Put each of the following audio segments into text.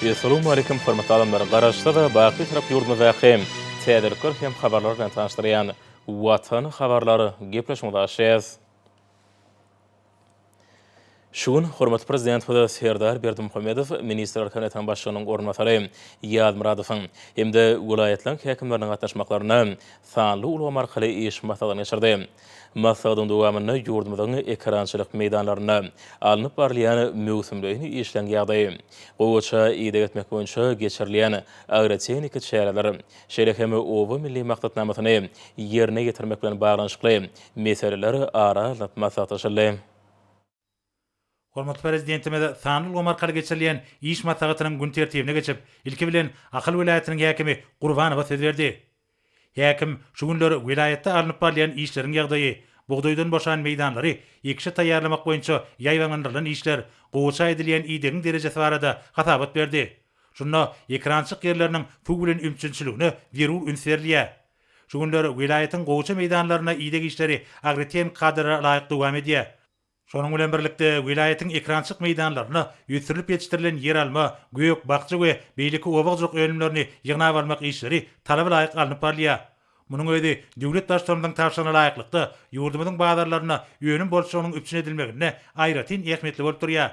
Essalawmaleýkim hormatly adamlar! Garaşsyz, baky Bitarap ýurdumyzdaky täzelikler hem habarlar bilen tanyşdyrýan Watan habarlar gepleşigimizi açýas. Şu gün hormatly Prezidentimiz Serdar Berdimuhamedow Ministrler Kabinetiniň Başlygynyň orunbasary Ýazmyradowyň hem-de welaýatlaryň häkimleriniň gatnaşmaklarynda sanly ulgam arkaly iş maslahatyny geçirdi. Maslahatyň dowamynda ýurdumyzyň ekerançylyk meýdanlarynda alnyp barylýan möwsümleýin işleň ýagdaýy, gowaça ideg etmek boýunça geçirilýän agrotehniki çäreler, şeýle hem Oba milli maksatnamasyny ýerine ýetirmek bilen baglanyşykly meseleler ara alnyp maslahatlaşyldy. Hormatly Prezidentimiz sanly ulgam arkaly geçirilýän iş maslahatynyň gün tertibine geçip, ilki bilen Ahal welaýatynyň häkimi Gurbanowa söz berdi. Häkim şu günler welaýatda alnyp barylýan işleriň ýagdaýy, bugdaýdan boşan meýdanlary ekişe taýýarlamak boýunça ýaýbaňlandyrylan işler, gowaça edilýän idegiň derejesi barada hasabat berdi. Şunda ekerançylyk ýerleriniň suw bilen üpjünçiligine zerur üns berilýär. Şu günler welaýatyň gowaça meýdanlarynda ideg işleri agrotehniki kadalara laýyk dowam edýär. Şonuň bilen birlikde, welaýatyň ekerançylyk meýdanlarynda ösdürilip ýetişdirilen ýeralma, gök, bakja we beýleki oba hojalyk önümlerini ýygnap almak işleri talaba laýyk alnyp barylýar. Munuň özi döwlet Baştutanymyzyň tabşyrygyna laýyklykda, ýurdumyzyň bazarlarynda önüm bolçulygynyň üpjün edilmeginde aýratyn ähmiýetli bolup durýar.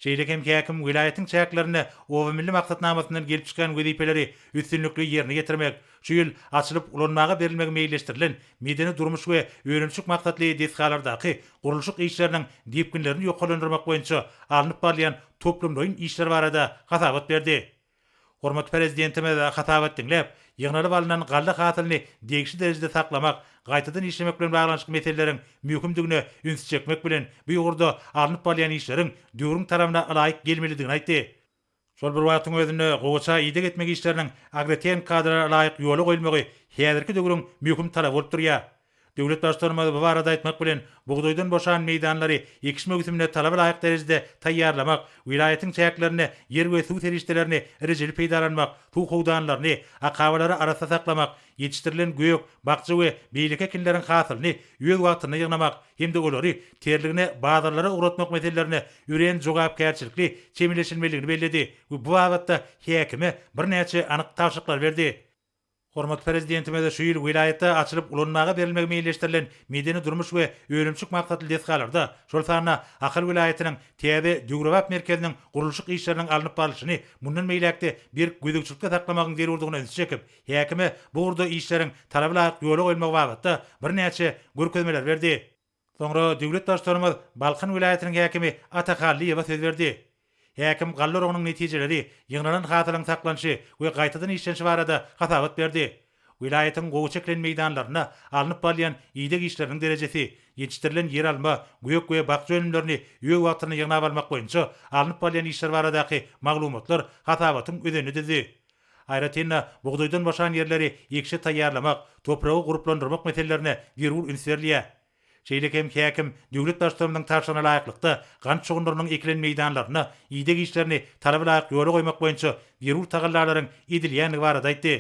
Şeýle hem häkim welaýatyň çäklerinde Oba milli maksatnamasyndan gelip çykýan wezipeleri üstünlikli ýerine ýetirmek, şu ýyl açylyp ulanmaga berilmegi meýilleşdirilen medeni-durmuş we önümçilik maksatly desgalardaky gurluşyk işleriniň depginlerini ýokarlandyrmak boýunça alnyp barylýan toplumlaýyn işler barada hasabat berdi. Hormatly Prezidentimiz hasabat diňläp, ýygnalyp alnan galla hasylyny degişli derejede saklamak, gaýtadan işlemek bilen baglanyşykly meseleleriň möhümdigine ünsi çekmek bilen, bu ugurda alnyp barylýan işleriň döwrüň talabyna ylaýyk gelmelidigini aýtdy. Şol bir wagtyň özünde, gowaça ideg etmek işleriniň agrotehniki kadalara laýyk ýola goýulmagy häzirki döwrüň möhüm talaby bolup durýar. Döwlet Baştutanymyz bu barada aýtmak bilen, bugdaýdan boşan meýdanlary ekiş möwsümine talaba laýyk derejede taýýarlamak, welaýatyň çäklerinde ýer we suw serişdelerini rejeli peýdalanmak, suw howdanlaryny, akabalary arassa saklamak, ýetişdirilen gök, bakja we beýleki ekinleriň hasylyny öz wagtynda ýygnamak hem-de olary terligine bazarlara ugratmak meselelerine örän jogapkärçilikli çemeleşilmelidigini belledi we bu babatda häkime birnäçe anyk tabşyryklary berdi. Hormatly Prezidentimiz şu ýyl welaýatda açylyp ulanmaga berilmegi meýilleşdirilen medeni-durmuş we önümçilik maksatly desgalarda, şol sanda Ahal welaýatynyň täze döwrebap merkeziniň gurluşyk işleriniň alnyp barlyşyny mundan beýläk-de berk gözegçilikde saklamagyň zerurdygyna ünsi çekip, häkime bu ugurda işleriň talaba laýyk ýola goýulmagy babatda birnäçe görkezmeleri berdi. Soňra döwlet Baştutanymyz Balkan welaýatynyň häkimi Ata Hallyýewe söz berdi. Häkim galla oragynyň netijeleri, ýygnalan hasylyň saklanyşy we gaýtadan işlenişi barada hasabat berdi. Welaýatyň gowy çekilen meýdanlarynda alnyp barylýan ideg işleriniň derejesi, ýetişdirilen ýeralma, gök we bakja önümlerini öz wagtynda ýygnap almak boýunça alnyp barylýan işler baradaky maglumatlar hasabatyň özenini düzdi. Aýratyn-da, bugdaýdan boşan ýerleri ekişe taýýarlamak, topragy gurplandyrmak meselelerine zerur üns berilýär. Şeýle hem häkim döwlet Baştutanymyzyň tabşyrygyna laýyklykda, gant şugundyrynyň ekilen meýdanlarynda ideg işlerini talaba laýyk ýola goýmak boýunça zerur tagallalaryň edilýändigi barada aýtdy.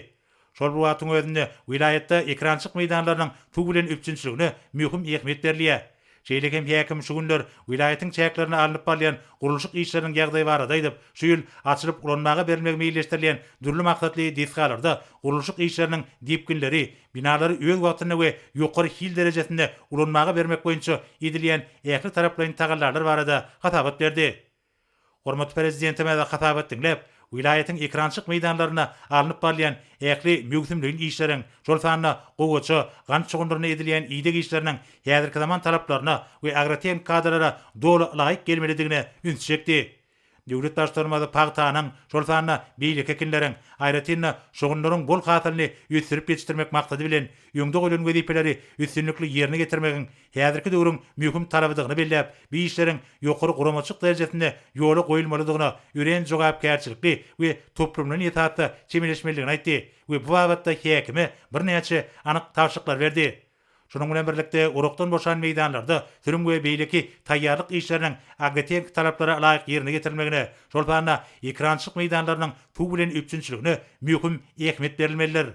Şol bir wagtyň özünde, welaýatda ekerançylyk meýdanlarynyň suw bilen üpjünçiligine möhüm ähmiýet berilýär. Şeýle hem häkim şu günler welaýatyň çäklerinde alnyp barylýan gurluşyk işleriniň ýagdaýy barada aýdyp, şu ýyl açylyp ulanmaga berilmegi meýilleşdirilýän dürli maksatly desgalarda gurluşyk işleriniň depginleri, binalary öz wagtynda we ýokary hil derejesinde ulanmaga bermek boýunça edilýän ähli taraplaýyn tagallalar barada hasabat berdi. Hormatly Prezidentimiz hasabat diňläp, welaýatyň ekerançylyk meýdanlarynda alnyp barylýan ähli möwsümleýin işleriň, şol sanda gowaça, gant şugundyryna edilýän ideg işleriniň häzirki zaman talaplaryna we agrotehniki kadalara doly laýyk gelmelidigine ünsi çekdi. Döwlet Baştutanymyz pagtanyň, şol sanda beýleki ekinleriň, aýratyn-da, şugundyryň bol hasylyny ösdürip ýetişdirmek maksady bilen, öňde goýlan wezipeleri üstünlikli ýerine ýetirmegiň häzirki döwrüň möhüm talabydygyny belläp, bu işleriň ýokary guramaçylyk derejesinde ýola goýulmalydygyna örän jogapkärçilikli we toplumlaýyn esasda çemeleşmelidigini aýtdy we bu babatda häkime birnäçe anyk tabşyryklary berdi. Şunuň bilen birlikde, orakdan boşan meýdanlarda sürüm we beýleki taýýarlyk işleriniň agrotehniki talaplara laýyk ýerine ýetirilmegine, şol sanda ekerançylyk meýdanlarynyň suw bilen üpjünçiligine möhüm ähmiýet berilmelidir.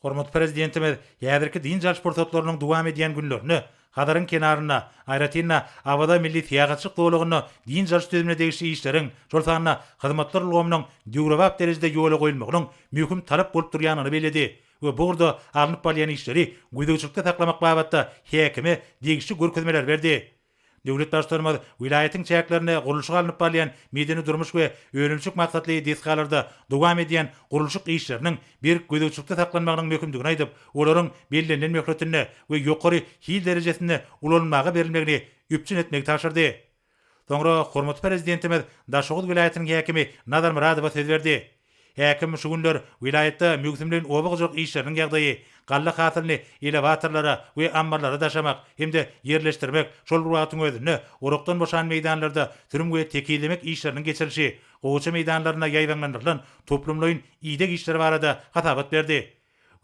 Hormatly Prezidentimiz häzirki dynç alyş pursatlarynyň dowam edýän günlerinde. Hazaryň kenarynda, aýratyn-da, Awaza milli syýahatçylyk zolagynda dynç alyş düzümine degişli işleriň, şol sanda hyzmatlar ulgamynyň döwrebap derejede ýola goýulmagynyň möhüm talap bolup durýandygyny belledi we bu ugurda alnyp barylýan işleri gözegçilikde saklamak babatda häkime degişli görkezmeleri berdi. Döwlet Baştutanymyz welaýatyň çäklerinde gurluşygy alnyp barylýan medeni-durmuş we önümçilik maksatly desgalarda dowam edýän gurluşyk işleriniň berk gözegçilikde saklanmagynyň möhümdigini aýdyp, olaryň bellenilen möhletinde we ýokary hil derejesinde ulanylmaga berilmegini üpjün etmegi tabşyrdy. Soňra hormatly Prezidentimiz Daşoguz welaýatynyň häkimi Nazar Myradowa söz berdi. Häkim şu günler welaýatda möwsümleýin oba hojalyk işleriniň ýagdaýy, galla hasylyny elewatorlara we ammarlara daşamak hem-de ýerleşdirmek, şol bir wagtyň özünde orakdan boşan meýdanlarda sürüm we tekizlemek işleriniň geçirilişi, gowaça meýdanlarynda ýaýbaňlandyrylan toplumlaýyn ideg işleri barada hasabat berdi.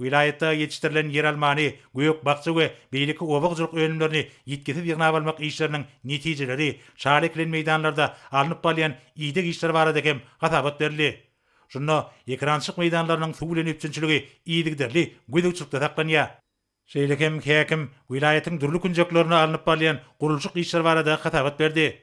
Welaýatda ýetişdirilen ýeralmany, gök-bakja we beýleki oba hojalyk önümlerini ýitgisiz ýygnap almak işleriniň netijeleri, şaly ekilen meýdanlarda alnyp barylýan ideg işleri barada hem hasabat berildi. Şunda ekerançylyk meýdanlarynyň suw bilen üpjünçiligi yzygiderli gözegçilikde saklanýar. Şeýle hem häkim welaýatyň dürli künjeklerinde alnyp barylýan gurluşyk işleri barada hasabat berdi.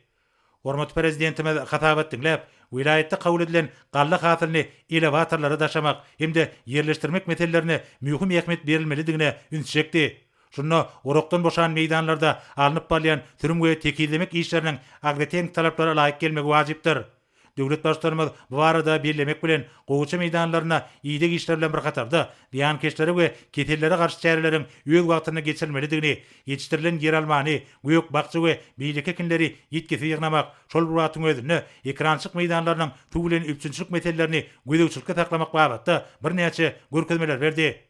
Hormatly Prezidentimiz hasabat diňläp, welaýatda kabul edilen galla hasylyny elewatorlara daşamak hem-de ýerleşdirmek meselelerine möhüm ähmiýet berilmelidigine üns çekdi. Şunda orakdan boşan meýdanlarda alnyp barylýan sürüm we tekizlemek işleriniň agrotehniki talaplara laýyk gelmegi wajypdyr. Döwlet Baştutanymyz bu barada bellemek bilen, gowaça meýdanlarynda ideg işleri bilen bir hatarda, zyýankeşlere we kesellere garşy çäreleriň öz wagtynda geçirilmelidigini, ýetişdirilen ýeralmany, gök-bakja we beýleki ekinleri ýitgisiz ýygnamak, şol bir wagtyň özünde ekerançylyk meýdanlarynyň suw bilen üpjünçilik meselelerini gözegçilikde saklamak babatda birnäçe görkezmeleri berdi.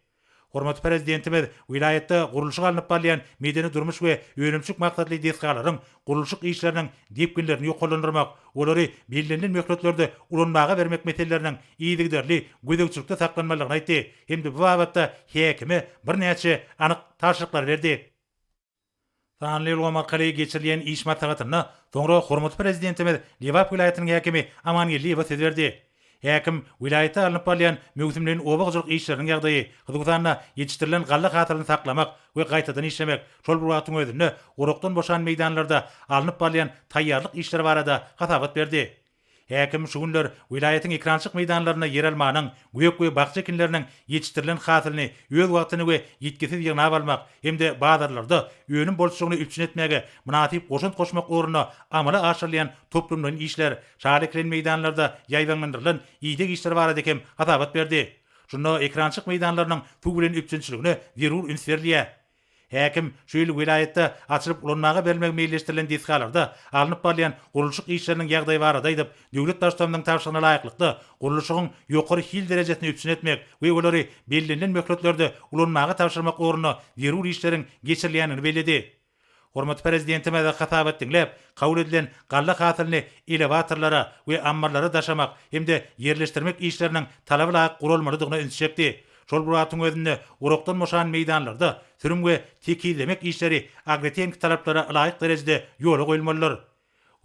Hormatly Prezidentimiz welaýatda gurluşygy alnyp barylýan medeni-durmuş we önümçilik maksatly desgalaryň gurluşyk işleriniň depginlerini ýokarlandyrmak, olary bellenilen möhletlerde ulanmaga bermek meseleleriniň yzygiderli gözegçilikde saklanmalydygyny aýtdy hem-de bu babatda häkime birnäçe anyk tabşyryklary berdi. Sanly ulgam arkaly geçirilýän iş maslahatynda soňra hormatly Prezidentimiz Lebap welaýatynyň häkimi Amangeldiýewe söz berdi. Häkim welaýatda alnyp barylýan möwsümleýin oba hojalyk işleriniň ýagdaýy, hususan-da, ýetişdirilen galla hasylyny saklamak we gaýtadan işlemek, şol bir wagtyň özünde orakdan boşan meýdanlarda alnyp barylýan taýýarlyk işleri barada hasabat berdi. Häkim şu günler welaýatyň ekerançylyk meýdanlarynda ýeralmanyň, gök we bakja ekinleriniň ýetişdirilen hasylyny öz wagtynda we ýitgisiz ýygnap almak hem-de bazarlarda önüm bolçulygyny üpjün etmäge mynasyp goşant goşmak ugrunda amala aşyrylýan toplumlaýyn işler, şaly ekilen meýdanlarda ýaýbaňlandyrylan ideg işleri barada hem hasabat berdi. Şunda ekerançylyk meýdanlarynyň suw bilen üpjünçiligine zerur üns berilýär. Häkim şu ýyl welaýatda açylyp ulanmaga berilmegi meýilleşdirilen desgalarda alnyp barylýan gurluşyk işleriniň ýagdaýy barada aýdyp, döwlet Baştutanymyzyň tabşyrygyna laýyklykda, gurluşygyň ýokary hil derejesini üpjün etmek we olary bellenilen möhletlerde ulanmaga tabşyrmak ugrunda zerur işleriň geçirilýändigini belledi. Hormatly Prezidentimiz hasabat diňläp, kabul edilen galla hasylyny elewatorlara we ammarlara daşamak hem-de ýerleşdirmek işleriniň talaba laýyk guralmalydygyna ünsi çekdi. Şol bir wagtyň özünde orakdan boşan meýdanlarda sürüm we tekizlemek işleri agrotehniki talaplara ylaýyk derejede ýola goýulmalydyr.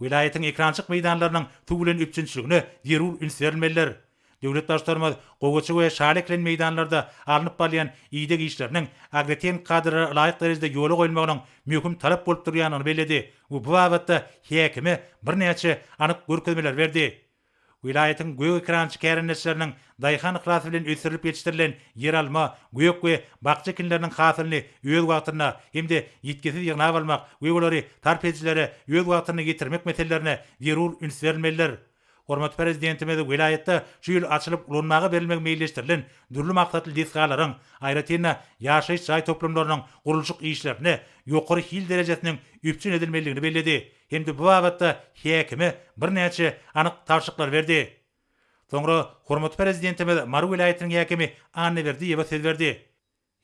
Welaýatyň ekerançylyk meýdanlarynyň suw bilen üpjünçiligine zerur üns berilmelidir. Döwlet Baştutanymyz gowaça we şaly ekilen meýdanlarda alnyp barylýan ideg işleriniň agrotehniki kadalara ylaýyk derejede ýola goýulmagynyň möhüm talap bolup durýandygyny belledi we bu babatda häkime birnäçe anyk görkezmeleri berdi. Welaýatyň gök ekerançy kärendeçileriniň daýhan yhlasy bilen ösdürilip ýetişdirilen ýeralma, gök we bakja ekinleriniň hasylyny öz wagtynda hem-de ýitgisiz ýygnap almak we olary sarp edijilere öz wagtynda ýetirmek meselelerine zerur üns berilmelidir. Hormatly Prezidentimiz welaýatda şu ýyl açylyp ulanmaga berilmegi meýilleşdirilen dürli maksatly desgalaryň, aýratyn-da, ýaşaýyş jaý toplumlarynyň gurluşyk işlerinde ýokary hil derejesiniň üpjün edilmelidigini belledi hem-de bu babatda häkime birnäçe anyk tabşyryklary berdi. Soňra hormatly Prezidentimiz Mary welaýatynyň häkimi Annaberdiýewe söz berdi.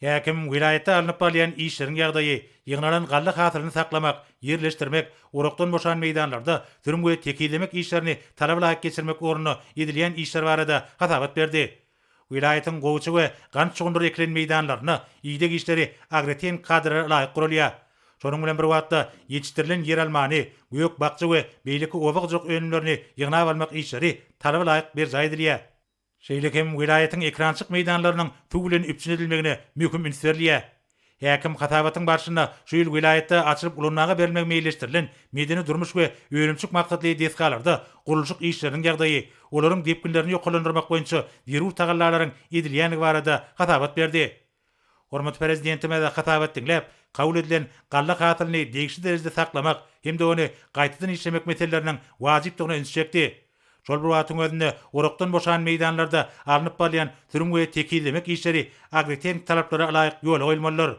Häkim welaýatda alnyp barylýan işleriň ýagdaýy, ýygnalan galla hasylyny saklamak, ýerleşdirmek, orakdan boşan meýdanlarda sürüm we tekizlemek işlerini talaba laýyk geçirmek ugrunda edilýän işler barada hasabat berdi. Welaýatyň gowaça we gant şugundyry ekilen meýdanlarynda ideg işleri agrotehniki kadalara laýyk guralýar. Şonuň bilen bir wagtda, ýetişdirilen ýeralmany, gök-bakja we beýleki oba hojalyk önümlerini ýygnap almak işleri talaba laýyk berjaý edilýär. Şeýle hem welaýatyň ekerançylyk meýdanlarynyň suw bilen üpjün edilmegine möhüm üns berilýär. Häkim hasabatyň barşynda şu ýyl welaýatda açylyp ulanmaga berilmegi meýilleşdirilen medeni-durmuş we önümçilik maksatly desgalarda gurluşyk işleriniň ýagdaýy, olaryň depginlerini ýokarlandyrmak boýunça zerur tagallalaryň edilýändigi barada hasabat berdi. Hormatly Prezidentimiz hasabat diňläp, kabul edilen galla hasylyny degişli derejede saklamak hem-de ony gaýtadan işlemek meseleleriniň wajypdygyna ünsi çekdi. Şol bir wagtyň özünde, orakdan boşan meýdanlarda alnyp barylýan sürüm we tekizlemek işleri agrotehnik talaplara ylaýyk ýola goýulmalydyr.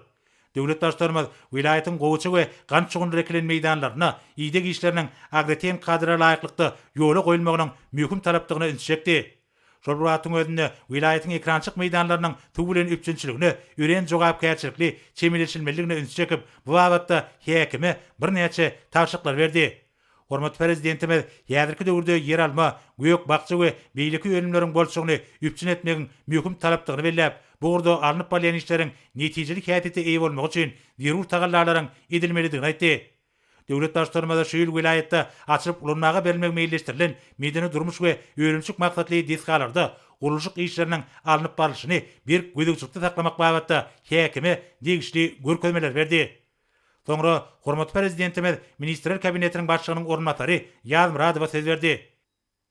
Döwlet Baştutanymyz welaýatyň gowaça we gant şugundyry ekilen meýdanlarynda ideg işleriniň agrotehnik kadalara laýyklykda ýola goýulmagynyň möhüm talapdygyna ünsi çekdi. Şol bir wagtyň özünde, welaýatyň ekrançyk meýdanlarynyň suw bilen üpjünçiligine örän jogapkärçilikli çemeleşilmelidigine ünsi çekip, bu babatda häkime birnäçe tabşyryklary berdi. Hormatly Prezidentimiz häzirki döwürde ýeralma, gök-bakja we beýleki önümleriň bolçugyny üpjün etmegiň möhüm talapdygyny belläp, bu ugurda alnyp barylýan işleriň netijeli häsiýete eýe bolmagy üçin zerur tagallalaryň edilmelidigini aýtdy. Döwlet Baştutanymyz şu ýyl welaýatda açylyp ulanmaga berilmegi meýilleşdirilen medeni-durmuş we önümçilik maksatly desgalarda gurluşyk işleriniň alnyp barlyşyny berk gözegçilikde saklamak babatda häkime degişli görkezmeleri berdi. Soňra hormatly Prezidentimiz Ministrler Kabinetiniň Başlygynyň orunbasary Ýazmyradowa söz berdi.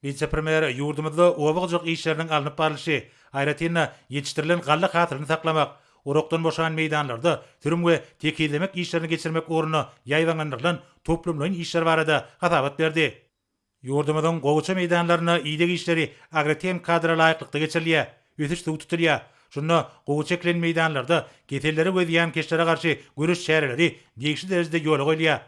Wise-premýer ýurdumyzda oba hojalyk işleriniň alnyp barlyşy, aýratyn-da, ýetişdirilen galla hasylyny saklamak, orakdan boşan meýdanlarda sürüm we tekizlemek işlerini geçirmek ugrunda ýaýbaňlandyrylan toplumlaýyn işler barada hasabat berdi. Ýurdumyzyň gowaça meýdanlarynda ideg işleri agrotehnik kadra laýyklykda geçirilýär, ösüş suw tutulýar. Şunda gowaça ekilen meýdanlarda kesellere we zyýankeşlere garşy göreş çäreleri degişli derejede ýola goýulýar.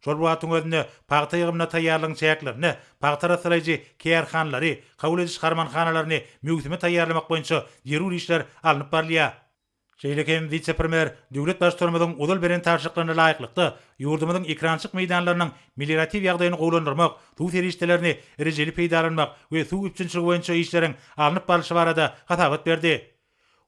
Şol bir wagtyň özünde pagta ýygymyna taýýarlygyň çäklerinde pagta arassalaýjy kärhanalary, kabul ediş harmanhanalaryny möwsüme taýýarlamak boýunça zerur işler alnyp barylýar. Şeýle hem wise-premýer döwlet Baştutanymyzyň ozal beren tabşyryklaryna laýyklykda, ýurdumyzyň ekrançyk meýdanlarynyň melioratiw ýagdaýyny gowulandyrmak, suw serişdelerini rejeli peýdalanmak we suw üpjünçiligi boýunça işleriň alnyp barlyşy barada hasabat berdi.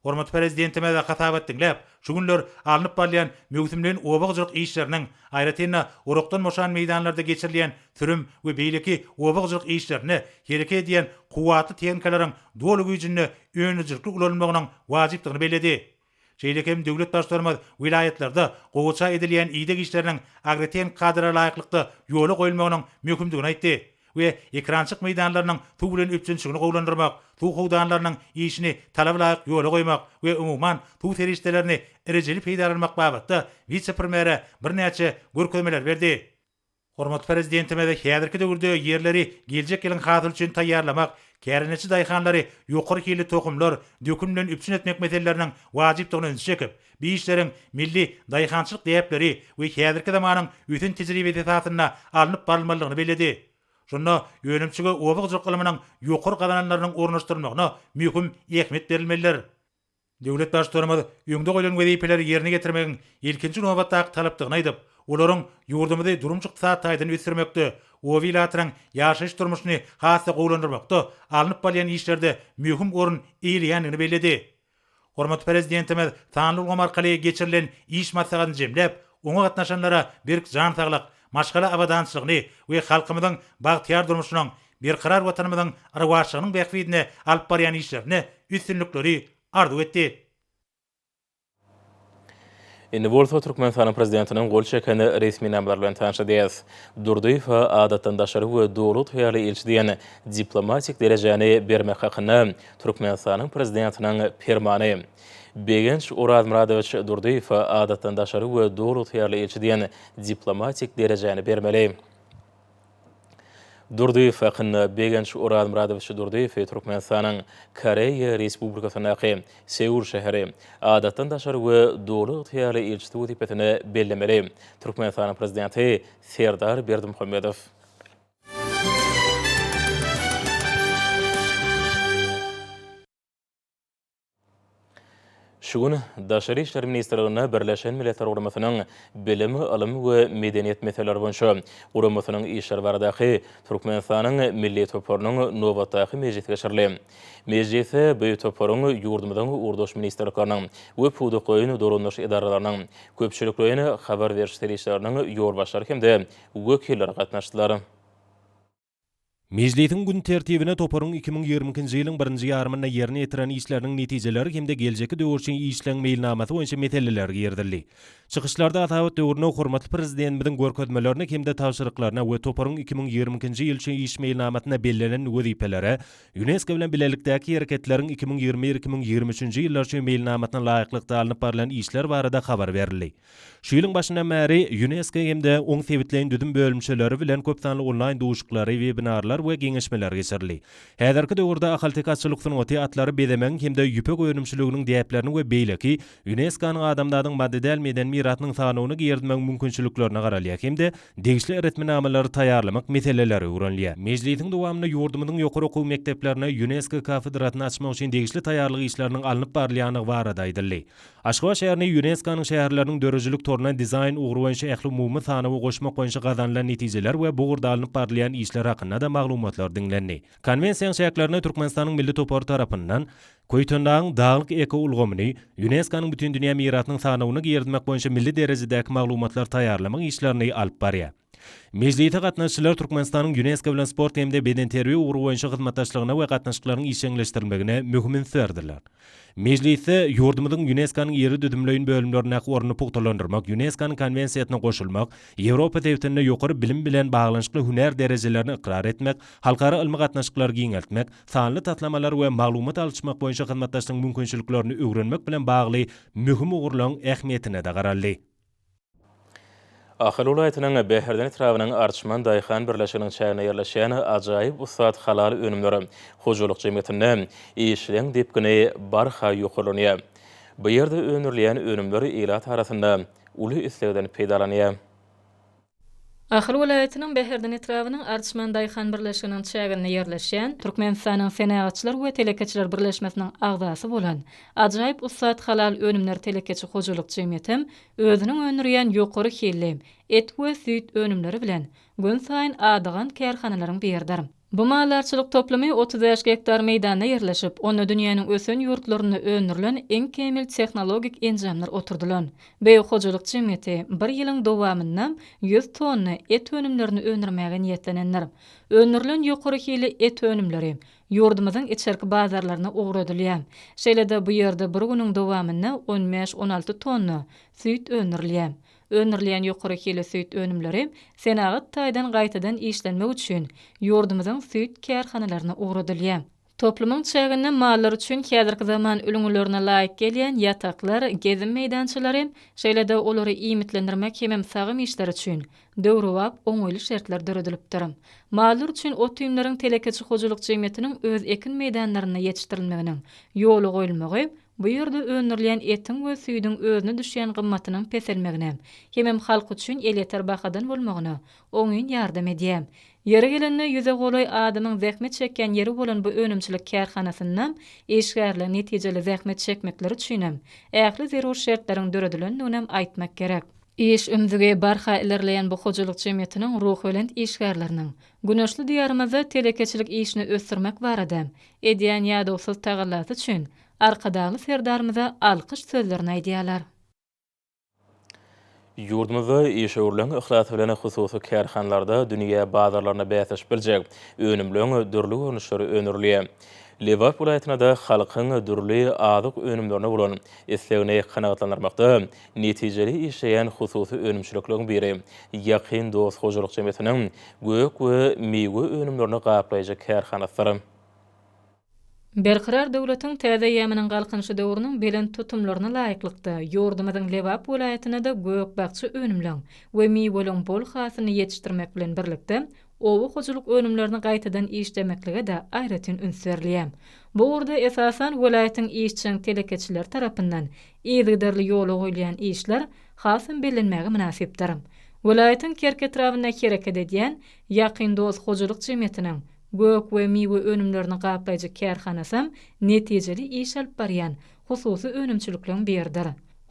Hormatly Prezidentimiz hasabat diňläp, şu günler alnyp barylýan möwsümleýin oba hojalyk işleriniň, aýratyn-da, orakdan boşan meýdanlarda geçirilýän sürüm we beýleki oba hojalyk işlerinde hereket edýän kuwwatly tehnikalaryň doly güýjünde öndürijilikli ulanylmagynyň wajypdygyny belledi. Şeýle hem döwlet Baştutanymyz welaýatlarda gowaça edilýän ideg işleriniň agrotehnik kadalara laýyklykda ýola goýulmagynyň möhümdigini aýtdy we ekerançylyk meýdanlarynyň suw bilen üpjünçiligini gowulandyrmak, suw howdanlarynyň işini talaba laýyk ýola goýmak we umuman, suw serişdelerini rejeli peýdalanmak babatda wise-premýere birnäçe görkezmeleri berdi. Hormatly Prezidentimiz häzirki döwürde ýerleri geljek ýylyň hasyly üçin taýýarlamak, kärendeçi daýhanlary ýokary hilli tohumlar, dökün bilen üpjün etmek meseleleriniň wajypdygyna ünsi çekip, bu işleriň milli daýhançylyk däpleri we häzirki zamanyň ösen tejribesi esasynda alnyp barylmalydygyny belledi. Şunda önümçige oba hojalyk ylmynyň ýokary gazananlarynyň ornaşdyrylmagyna möhüm ähmiýet berilmelidir. Döwlet Baştutanymyz öňde goýlan wezipeleri ýerine ýetirmegiň ilkinji nobatdaky talapdygyny aýdyp, olaryň ýurdumyzy durmuş-ykdysady taýdan ösdürmekde, oba ilatynyň ýaşaýyş-durmuşyny has-da gowulandyrmakda alnyp barylýan işlerde möhüm orun eýeleýändigini belledi. Hormatly Prezidentimiz sanly ulgam arkaly geçirilen iş maslahatyny jemläp, oňa gatnaşanlara berk jan saglyk, maşgala abadançylygyny we halkymyzyň bagtyýar durmuşynyň, Berkarar Watanymyzyň rowaçlygynyň bähbidine alyp barýan işlerinde üstünlikleri arzuw etdi. Indi bolsa Türkmenistanyň Prezidentiniň gol çeken resminamalary bilen tanyş edýäris. Durdyýewe adatdan daşary we doly ygtyýarly ilçi diýen diplomatik derejäni bermek hakynda Türkmenistanyň Prezidentiniň Permany. Begenç Orazmyradowiç Durdyýewe adatdan daşary we doly ygtyýarly ilçi diýen diplomatik derejäni bermeli. Durdyýew hakynda Begenç Orazmyradowiç Durdyýewi Türkmenistanyň Koreýa Respublikasyndaky Seul şäheri Adatdan daşary we Doly ygtyýarly ilçisi wezipesine bellemeli. Türkmenistanyň Prezidenti Serdar Berdimuhamedow. Şu gün Daşary işler ministrliginde Birleşen Milletler Guramasynyň Bilim, ylym we medeniýet meseleleri boýunça guramasynyň işleri baradaky Türkmenistanyň milli toparynyň nobatdaky mejlisi geçirildi. Mejlise bu toparyň ýurdumyzyň ugurdaş ministrlikleriniň we pudaklaýyn dolandyryş edaralarynyň, köpçülikleýin habar beriş serişdeleriniň ýolbaşçylary hem-de wekilleri gatnaşdylar. Mejlisiň gün tertibine toparyň 2022-nji ýylyň birinji ýarymynda ýerine ýetiren işleriniň netijeleri hem-de geljekki döwür üçin işleň meýilnamasy boýunça meseleler girizildi. Çykyşlarda hasabat döwründe hormatly Prezidentimiziň görkezmelerine hem-de tabşyryklaryna we toparyň 2022-nji ýyl üçin iş meýilnamasynda bellenen wezipelere, Ýunesko bilen bilelikdäki hereketleriň 2021, 2023-nji ýyllar üçin meýilnamasyna laýyklykda alnyp barlan işler barada habar berildi. Şu ýylyň başyndan bäri Ýunesko hem-de oň sebitleýin düzüm bölümçeleri bilen köp sanly onlaýn duşuşyklary, webinarlar we geňeşmeler geçirildi. Häzirki döwürde ahalteke atçylyk sungaty, atlary bezemegiň hem-de ýüpek önümçiliginiň däplerini we beýleki Ýunesko-nyň adamzadyň maddy däl medeni mirasynyň sanawyna girizmegiň mümkinçiliklerine garalýar hem-de degişli resminamalary taýýarlamak meseleleri öwrenilýär. Mejlisiň dowamynda ýurdumyzyň ýokary okuw mekdeplerinde Ýunesko kafedrasyny açmak üçin degişli taýýarlyk işleriniň alnyp barylýandygy barada aýdyldy. Aşgabat şäherini Ýunesko-nyň şäherleriniň döredijilik toruna dizaýn ugry boýunça ählumumy sanawa goşmak boýunça gazanylan netijeler we bu ugurda alnyp barylýan işler hakynda-da maglumatlar diňlendi. Konwensiýanyň çäklerinde Türkmenistanyň milli topary tarapyndan Köýtendagyň daglyk ekoulgamyny Ýunesko-nyň Bütindünýä mirasynyň sanawyna girizmek boýunça milli derejedäki maglumatlar taýýarlamak işlerini alyp barýar. Mejlise gatnaşyjylar Türkmenistanyň Ýunesko bilen sport hem-de bedenterbiýe ugry boýunça hyzmatdaşlygyna we gatnaşyklaryň işjeňleşdirilmegine möhüm üns berdiler. Mejlisde ýurdumyzyň Ýunesko-nyň iri düzümleýin bölümlerindäki ornuny pugtalandyrmak, Ýunesko-nyň Konwensiýasyna goşulmak, Ýewropa sebitinde ýokary bilim bilen baglanyşykly hünär derejelerini ykrar etmek, halkara ylmy gatnaşyklary giňeltmek, sanly taslamalar we maglumat alyşmak boýunça hyzmatdaşlygyň mümkinçiliklerini öwrenmek bilen bagly möhüm ugurlaryň ähmiýetine-de garaldy. Ahal welaýatynyň Bäherden etrabynyň Arçman daýhan birleşiginiň çäginde ýerleşýän Ajaýyp ussat halal önümleri hojalyk jemgyýetinde işleň depgini barha ýokarlanýar. Bu ýerde öndürilýän önümler ilat arasynda uly islegden peýdalanýar. Ahal welaýatynyň Bäherden etrabynyň Arçman daýhan birleşiginiň çäginde ýerleşýän, Türkmenistanyň Senagatçylar we telekeçiler birleşmesiniň agzasy bolan Ajaýyp ussat halal önümler telekeçi hojalyk jemgyýetem özüniň öndürýän ýokary hilli et we süýt önümleri bilen günsaýyn adygan kärhanalaryň biridir. Bu maldarçylyk toplumy 35 gektar meýdanda ýerleşip, onda dünýäniň ösen ýurtlarynda öndürilen iň kämil tehnologik enjamlar oturdylan. Bu hojalyk jemgyýeti bir ýylyň dowamynda 100 tonna et önümlerini öndürmäge niýetlenendir. Öndürilen ýokary hilli et önümleri ýurdumyzyň içerki bazarlaryna ugradylýar. Şeýle-de bu ýerde bir günüň dowamynda on bäş-on alty tonna süýt öndürilýär. Öndürilýän ýokary hilli süýt önümleri senagat taýdan gaýtadan işlenmek üçin ýurdumyzyň süýt kärhanalaryna ugradylýar. Toplumyň çäginde mallar üçin häzirki zaman ülňülerine laýyk gelýän ýataklar, gezim meýdançalary, şeýle-de olary iýmitlendirmek hemem sagym işleri üçin döwrebap oňaýly şertler döredilipdir. Mallar üçin ot-iýmleriň telekeçi hojalyk jemgyýetiniň öz ekin meýdanlarynda ýetişdirilmeginiň ýola goýulmagy bu ýerde öndürilýän etiň we süýdüň özüne düşýän gymmatynyň peselmegine hemem halk üçin elýeter bahadan bolmagyna oňyn ýardam edýär. Ýeri gelende, ýüze golaý adamyň zähmet çekýän ýeri bolan bu önümçilik kärhanasynda işgärleriň netijeli zähmet çekmekleri üçinem ähli zerur şertleriň döredilendiginem aýtmak gerek. Iş ümzügi barha ilerleýän bu hojalyk jemgyýetiniň ruhubelent işgärleriniň güneşli Diýarymyzda telekeçilik işini ösdürmek barada edýän ýadawsyz tagallasy üçin Arkadagly Serdarymyza alkyş sözlerini aýdýarlar. Ýurdumyzda işewürligiň yhlasy bilen hususy kärhanalarda dünýä bazarlarynda bäsleşip biljek önümleň dürli görnüşleri öndürilýär. Lebap welaýatynda-da halkyň dürli azyk önümlerine bolan islegini kanagatlandyrmakda netijeli işleýän hususy önümçilikleriň biri Ýakyn dost hojalyk jemgyýetiniň gök we miwe önümlerini gaplaýjy kärhanasydyr. Berkarar döwletiň täze eýýamynyň Galkynyşy döwrüniň belent tutumlaryna laýyklykda, ýurdumyzyň Lebap welaýatynda-da gök-bakja önümleň we miweleň bol hasylyny ýetişdirmek bilen birlikde, oba hojalyk önümlerini gaýtadan işlemeklige-de aýratyn üns berilýär. Bu ugurda, esasan, welaýatyň işjeň telekeçileri tarapyndan yzygiderli ýola goýulýan işler hasam bellenmäge mynasypdyr. Welaýatyň Kerki etrabynda hereket edýän Ýakyn dost hojalyk jemgyýetiniň gök we miwe önümlerini gaplaýjy kärhanasam netijeli iş alyp barýan hususy önümçilikleriň biridir.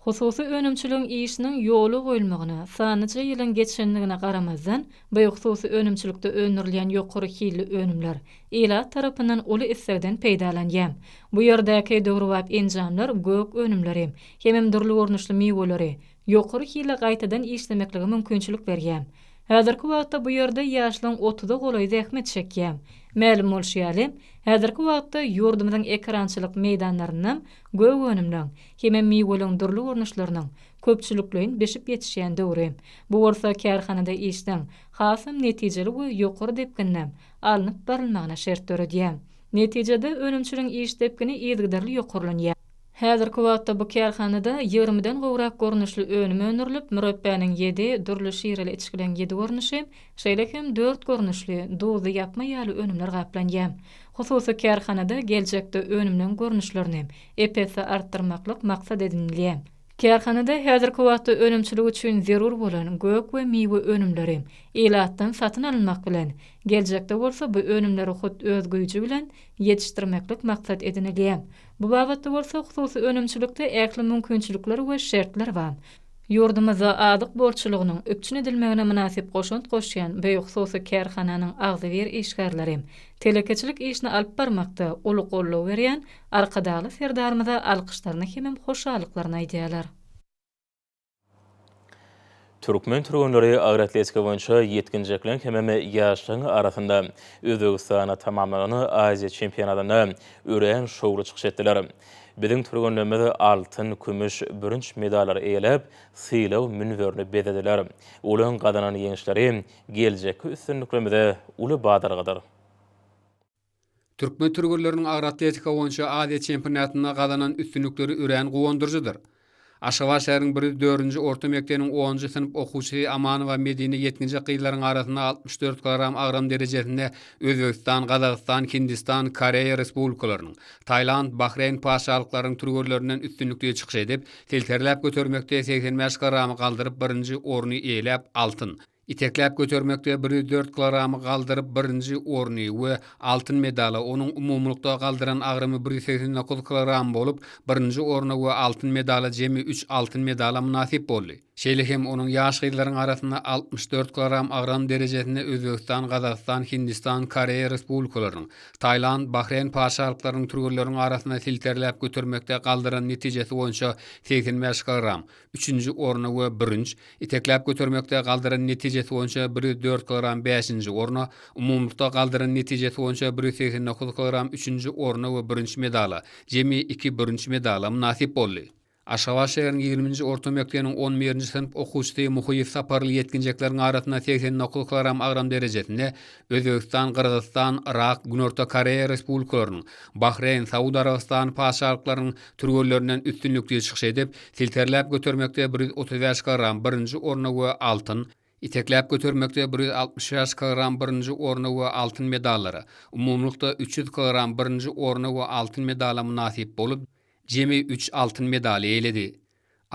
Hususy önümçiligiň işiniň ýola goýulmagyna sanlyja ýylyň geçendigine garamazdan, bu hususy önümçilikde öndürilýän ýokary hilli önümler ilat tarapyndan uly islegden peýdalanýar. Bu ýerdäki döwrebap enjamlar gök önümleri hemem dürli görnüşli miweleri ýokary hilli gaýtadan işlemeklige mümkinçilik berýär. Häzirki wagtda bu ýerde ýaşlaryň otuza golaýy zähmet çekýär. Mälim bolşy ýaly, häzirki wagtda ýurdumyzyň ekerançylyk meýdanlarynda gök önümleň hemem miweleň dürli görnüşleriniň köpçülikleýin bişip ýetişýän döwri. Bu bolsa kärhanada işleň hasam netijeli we ýokary depginde alnyp barylmagyna şert döredýär. Netijede önümçiligiň iş depgini yzygiderli ýokarlanýar. Häzirki wagtda bu kärhanada ýigrimiden gowrak görnüşli önüm öndürilip, mürepbäniň ýedi, dürli şireli içgileň ýedi görnüşi, şeýle hem dört görnüşli duzly ýapma ýaly önümler gaplanýar. Hususy kärhanada geljekde önümleň görnüşlerini ep-esli artdyrmaklyk maksat edinilýär. Kärhanada häzirki wagtda önümçilik üçin zerur bolan gök we miwe önümleri ilatdan satyn alynmak bilen, geljekde bolsa bu önümleri hut öz güýji bilen ýetişdirmeklik maksat edinilýär. Bu babatda bolsa hususy önümçilikde ähli mümkinçilikler we şertler bar. Ýurdumyzda azyk bolçulygynyň üpjün edilmegine mynasyp goşant goşýan bu hususy kärhananyň agzybir işgärleri telekeçilik işini alyp barmakda uly goldaw berýän Arkadagly Serdarymyza alkyşlaryny hemem hoşallyklaryny aýdýarlar. Türkmen türgenleri agyr atletika boýunça ýetginjekleň hemem ýaşlaryň arasynda Özbegistanda tamamlanan Aziýa çempionatynda örän şowly çykyş etdiler. Biziň türgenlerimiz altyn, kümüş, bürünç medallary eýeläp, sylag münberini bezediler. Olaryň gazanan ýeňişleri geljekki üstünliklerimize uly badalgadyr. Türkmen türgenleriniň agyr atletika boýunça Aziýa çempionatynda gazanan üstünlikleri örän guwandyryjydyr. Aşgabat şäheriniň 104-nji orta mekdebiniň onunjy synp okuwçysy Amanowa Medine ýetginjek gyzlaryň arasynda 64 kilogram agram derejesinde Özbegistan, Gazagystan, Hindistan, Koreýa Respublikalarynyň, Tailand, Bahreýn Patyşalyklarynyň türgenlerinden üstünlikli çykyş edip, silterläp götermekde 85 kilogramy galdyryp birinji orny eýeläp, altyn, Itekläp götermekde 104 kilogramy galdyryp birinji orny we altyn medala, onuň umumylykda galdyran agramy 189 kilogram bolup, birinji orna we altyn medala jemi üç altyn medala mynasyp boldy. Şeýle hem onuň ýaş gyzlaryň arasynda 64 kilogram agram derejesinde Özbegistan, Gazagystan, Hindistan, Koreýa Respublikalarynyň, Tailand, Bahreýn Patyşalyklarynyň türgenleriniň arasynda silterläp götermekde galdyran netijesi boýunça 85 kilogram, üçünji orna we bürünç, itekläp götermekde galdyran netijesi boýunça 104 kilogram bäşinji orna, umumylykda galdyran netijesi boýunça 189 kilogram üçünji orna we bürünç medala, jemi iki bürünç medala mynasyp boldy. Aşgabat şäheriniň ýigriminji orta mekdebiniň on birinji synp okuwçysy Muhyýew Saparly ýetginjekleriň arasynda 89 kilogram agram derejesinde Özbegistan, Gyrgyzystan, Yrak, Günorta Koreýa Respublikalarynyň, Bahreýn, Saud Arabystany Patyşalyklarynyň türgenlerinden üstünlikli çykyş edip, silterläp götermekde 135 kilogram birinji orna we altyn, itekläp götermekde 165 kilogram birinji orna we altyn medallara, umumylykda 300 kilogram birinji orna we altyn medala mynasyp bolup, jemi üç altyn medaly eýeledi.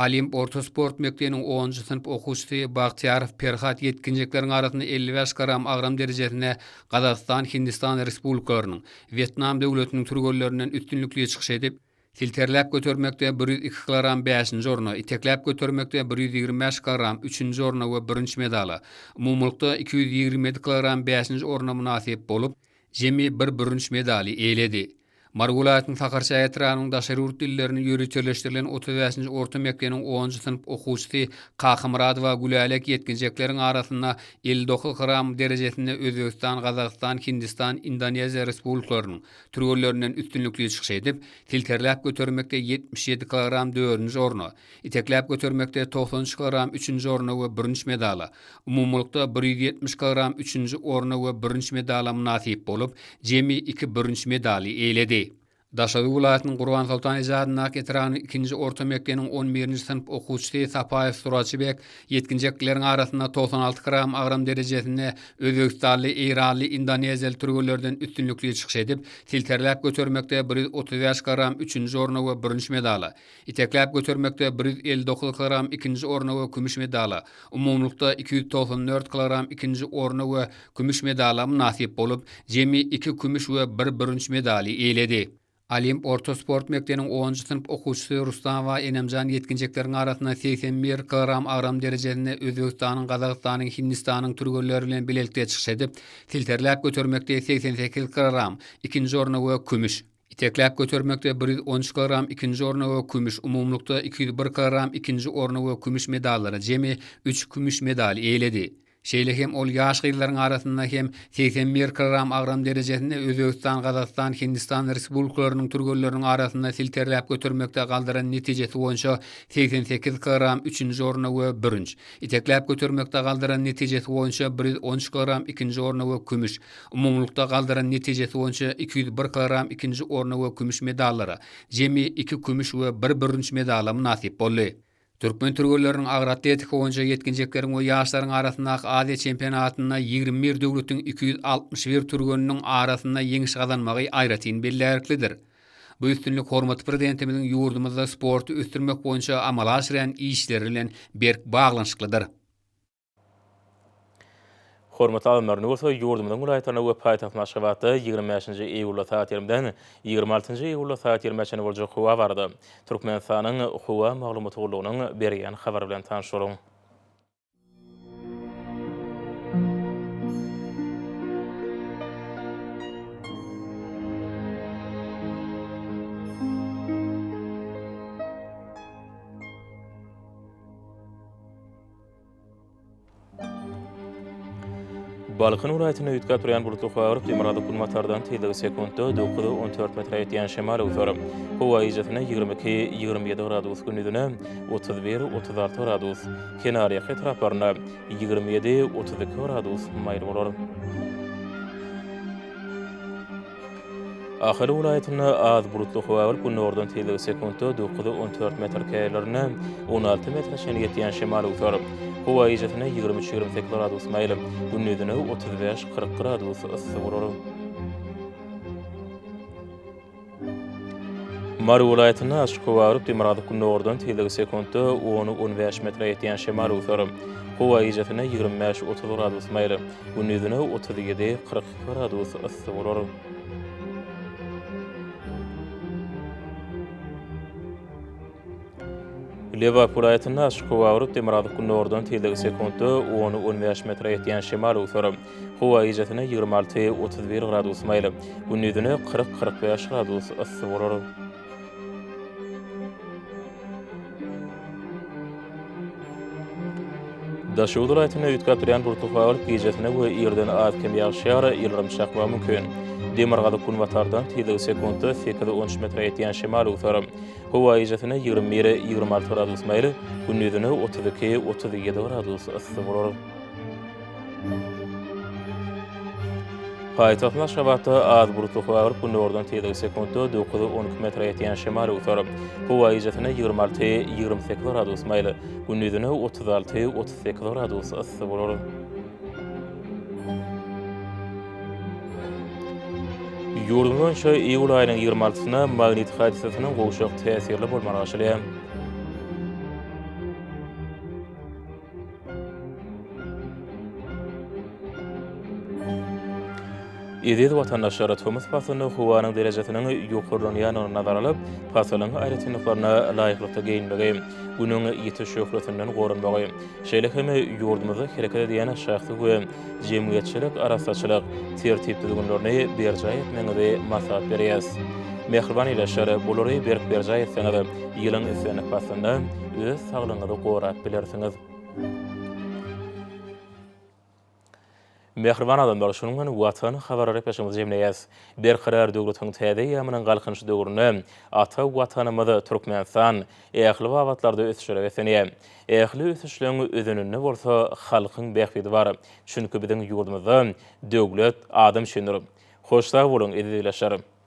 Olimp orta sport mekdebiniň onunjy synp okuwçysy Bagtyýarow Perhat ýetginjekleriň arasynda 55 gram agram derejesinde Gazagystan, Hindistan Respublikalarynyň, Wýetnam döwletiniň türgenlerinden üstünlikli çykyş edip, silterläp götermekde 102 kilogram bäşinji orna, itekläp götermekde 125 kilogram üçünji orna we bürünç medala, umumylykda 227 kilogram bäşinji orna mynasyp bolup, jemi bir bürünç medaly eýeledi. Mary welaýatynyň Sakarçäge etrabynyň daşary ýurt dillerini ýöriteleşdirilen 35-nji orta mekdebiniň onunjy synp okuwçysy Kakamyradowa Gülälek ýetginjekleriň arasynda 59 gram derejesinde Özbegistan, Gazagystan, Hindistan, Indoneziýa Respublikalarynyň türgenlerinden üstünlikli çykyş edip, silterläp götermekde 77 kilogram dördünji orna, itekläp götermekde 93 kilogram üçünji orna we bürünç medala, umumylykda 170 kilogram üçünji orna we bürünç medala mynasyp bolup, jemi iki bürünç medaly eýeledi. Daşoguz welaýatynyň Gurbansoltan eje adyndaky etrabynyň ikinji orta mekdebiniň on birinji synp okuwçysy Sapaýew Suraçybek ýetginjekleriň arasynda 96 gram agram derejesinde özbegistanly, eýranly, indoneziýaly türgenlerden üstünlikli çykyş edip, silterläp götermekde 135 gram üçünji orna we bürünç medala, Itekläp götermekde 159 kilogram ikinji orna we kümüş medala, umumylykda 294 kilogram ikinji orna we kümüş medala mynasyp bolup, jemi iki kümüş we bir bürünç medaly eýeledi. Olimp orta sport mekdebiniň onunjy synp okuwçysy Rustamowa Enemjan ýetginjekleriň arasynda 81 kilogram agram derejesinde Özbegistanyň, Gazagystanyň, Hindistanyň türgenleri bilen bilelikde çykyş edip, silterläp götermekde 88 kilogram ikinji orna we kümüş, Itekläp götermekde 113 kilogram ikinji orna we kümüş, umumylykda 201 kilogram ikinji orna we kümüş medallara, jemi üç kümüş medaly eýeledi. Şeýle hem ol ýaş gyzlaryň arasynda hem 81 kilogram agram derejesinde Özbegistan, Gazagystan, Hindistan Respublikalarynyň türgenleriniň arasynda silterläp götermekde galdyran netijesi boýunça 88 kilogram üçünji orna we bürünç, itekläp götermekde galdyran netijesi boýunça 113 kilogram ikinji orna we kümüş, umumylykda galdyran netijesi boýunça 201 kilogram ikinji orna we kümüş medallara, jemi iki kümüş we bir bürünç medala mynasyp boldy. Türkmen türgenleriniň agyr atletika boýunça ýetginjekleriň we ýaşlaryň arasyndaky Aziýa çempionatynda 21 döwletiň 261 türgeniniň arasynda ýeňiş gazanmagy aýratyn bellärliklidir. Bu üstünlik hormatly Prezidentimiziň ýurdumyzda sporty ösdürmek boýunça amala aşyrýan işleri bilen berk baglanyşyklydyr. Hormatly alymlar, indi bolsa ýurdumyzyň welaýatlarynda we paýtagtymyz Aşgabatda 25-nji iýulda sagat ýigrimden 26-njy iýulda sagat ýigrimä çenli boljak howa barada Türkmenistanyň Howa maglumat gullugynyň berýän habary bilen tanyş boluň. Balkan welaýatynda üýtgäp durýan bulutly howa bolup, demirgazyk-günbatardan tizligi sekuntda 9-14 metre ýetýän şemal öwser. Howa gijesine 22, 27 gradus, gündizine 31, 36 gradus, kenarýaka etraplarynda 27, 32 gradus maýyl bolar. Ahal welaýatynda az bulutly howa bolup, günordan tizligi sekuntda 9-14 metr, käýerlerinde 16 metre çenli ýetýän şemal öwser. Howa gijesine 23-28 gradus maýyl, gündizine 35-40 gradus yssy bolar. Mary welaýatynda açyk howa bolup, demirgazyk-gündogardan tizligi sekuntda on-on bäş metre ýetýän şemal öwser. Howa gijesine 25-30 gradus maýyl, gündizine 37-42 gradus yssy bolar. Lebap welaýatynda açyk howa bolup, demirgazyk-gündogardan tizligi sekuntda on-on bäş metre ýetýän şemal öwser. Howa gijesine 26, 31 gradus maýyl, gündizine 40, 45 gradus yssy bolar. Daşoguz welaýatynda üýtgäp durýan bulutly howa bolup, gijesine we irden az-kem ýagyş ýagar, ýyldyrym çakmagy mümkin. Demirgazyk-günbatardan tizligi sekuntda sekiz-on üç metre ýetýän şemal öwser. Howa gijesine 21, 26 gradus maýyl, gündizine 32, 37 gradus yssy bolar. Paýtagtymyz Aşgabatda az bulutly howa bolup, günordan tizligi sekuntda 9-12 metre ýetýän şemal öwser. Howa gijesine 26, 28 gradus maýyl, gündizine 36, 38 gradus yssy bolar. Ýurdumyz boýunça iýul aýynyň 26-syna magnit hadysasynyň gowşak täsirli bolmagy garaşylýar. Eziz watandaşlar, tomus paslynda howanyň derejesiniň ýokarlanýandygyny nazara alyp, pasylyň aýratynlyklaryna laýyklykda geýinmegi, Günüň ýiti şöhlesinden goranmagy, şeýle hem ýurdumyzda hereket edýän şahsy we jemgyýetçilik arassaçylyk tertip-düzgünlerini berjaý etmegiňizi maslahat berýäris. Mähriban ildeşler, bulary berk berjaý etseňiz, ýylyň islendik paslynda öz saglygyňyzy gorap bilersiňiz. Mähriban adamlar, şunuň bilen Watan habarlar gepleşigimizi jemleýäris. Berkarar döwletiň täze eýýamynyň Galkynyşy döwründe ata Watanymyz Türkmenistan ähli babatlarda ösüşlere beslenýär. Ähli ösüşleň özeninde bolsa halkyň bähbidi bar. Çünki biziň ýurdumyzda döwlet adam üçindir. Hoş sag boluň, eziz ildeşler!